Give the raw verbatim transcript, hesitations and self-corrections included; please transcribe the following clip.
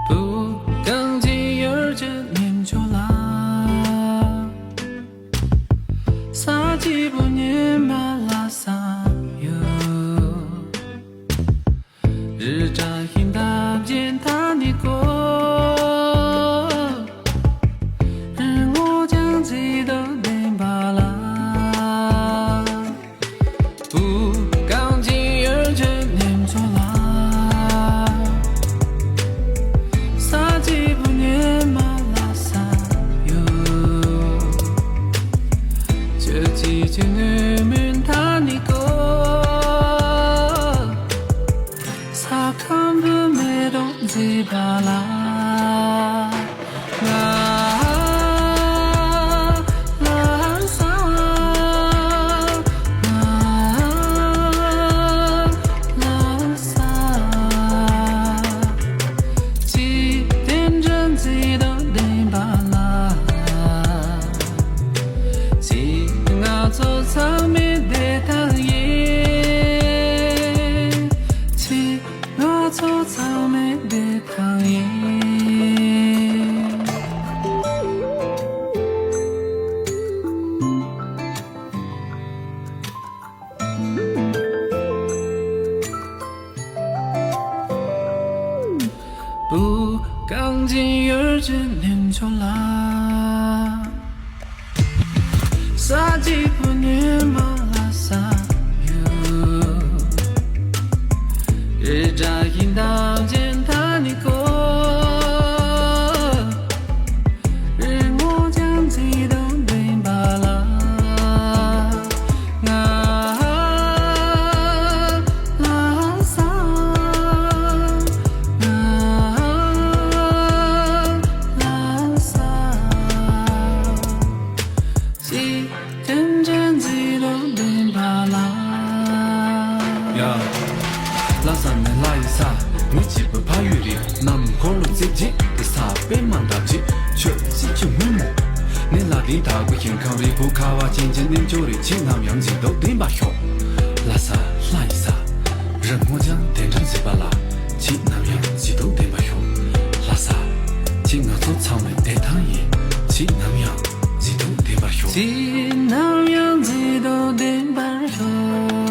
བུ་གངས་ཅན་ཡུལ་གྱི་གནས་མཆོག་ལ། ས་སྐྱེས་བུ་ཉི་མ་ལ་ས་ཡོད། རི་བཀྲ་ཤིས་འདབ་བརྒྱད་མཐའ་ནས་བསྐོར། རི་སྔོ་ལྗང་མཛེས་སྡུག་ལྡན་པ་ལ། བུ་གངས་ཅན་ཡུལ་གྱི་གནས་མཆོག་ལ། ས་སྐྱེས་བུ་ཉི་མ་ལ་ས་ཡོད། ཆུ་སྐྱེས་ཆུ་ནུས་མུན་མཐའ་ནས་བསྐོར། ས་ཁམས་བུད་མེད་རང་བརྩེགས་པ་ལ། ང་ལ་ས། ང་ལ་ས། ཅི་དེ་འདྲ་མཛེས་སྡུག་ལྡན་པ་ལ། ཅི་ང་ཚོ་ཚང་མའི་བདེ་ཐང་ཡིན། ཅི་ང་ཚོ་ཚང་མའི་བདེ་ཐང་ཡིན། བུ་གངས་ཅན་ཡུལ་གྱི་གནས་མཆོག་ལ། ས་སྐྱེས་བུ་ཉི་མ་ལ་ས་ཡོད། རི་བཀྲ་ཤིས་འདབ་བརྒྱད་མཐའ་ནས་བསྐོར། རི་སྔོ་ལྗང་མཛེས་སྡུག་ལྡན་པ་ལ། ང་ལ་ས། ང་ལ་ས། ཅི་དེ་འདྲ་མཛེས་སྡུག་ལྡན་པ་ལ། ཡ། ལྷ་ས་ནི་ལྷ་ཡི་ས། མི་གཅིག་པུ་ཕ་ཡུལ་རེད། གནམ་འཁོར་ལོ་རྩིབས་བརྒྱད་དེ། ས་པད་མ་འདབ་བརྒྱད་ཆུ་སྲིབ་ཀྱི་སྔོན་མོ། ནི་ལ་དེའི་དྭགས་པོ་ཞིང་ཁམས་རི་བོ་ཁ་བ་ཅན་གྱི་གནས་མཆོག་རེད། ཆེས་ནམ་ཡང་མཛེས་སྡུག་ལྡན་པར་ཤོག་ལྷ་ས་ལྷ་ཡི་ས། རི་སྔོ་ལྗང་དེ་འདྲ་མཛེས་པ་ལ། ཆེས་ནམ་ཡང་མཛེས་སྡུག་ལྡན་པར་ཤོག་ལྷ་ས། ཆེས་ང་ཚོ་ཚང་མའི་བདེ་ཐང་ཡིན། ཆེས་ནམ་ཡང་མཛེས་སྡུག་ལྡན་པར་ཤོག་ཆེས་ནམ་ཡང་མཛེས་སྡུག་ལྡན་པར་ཤོག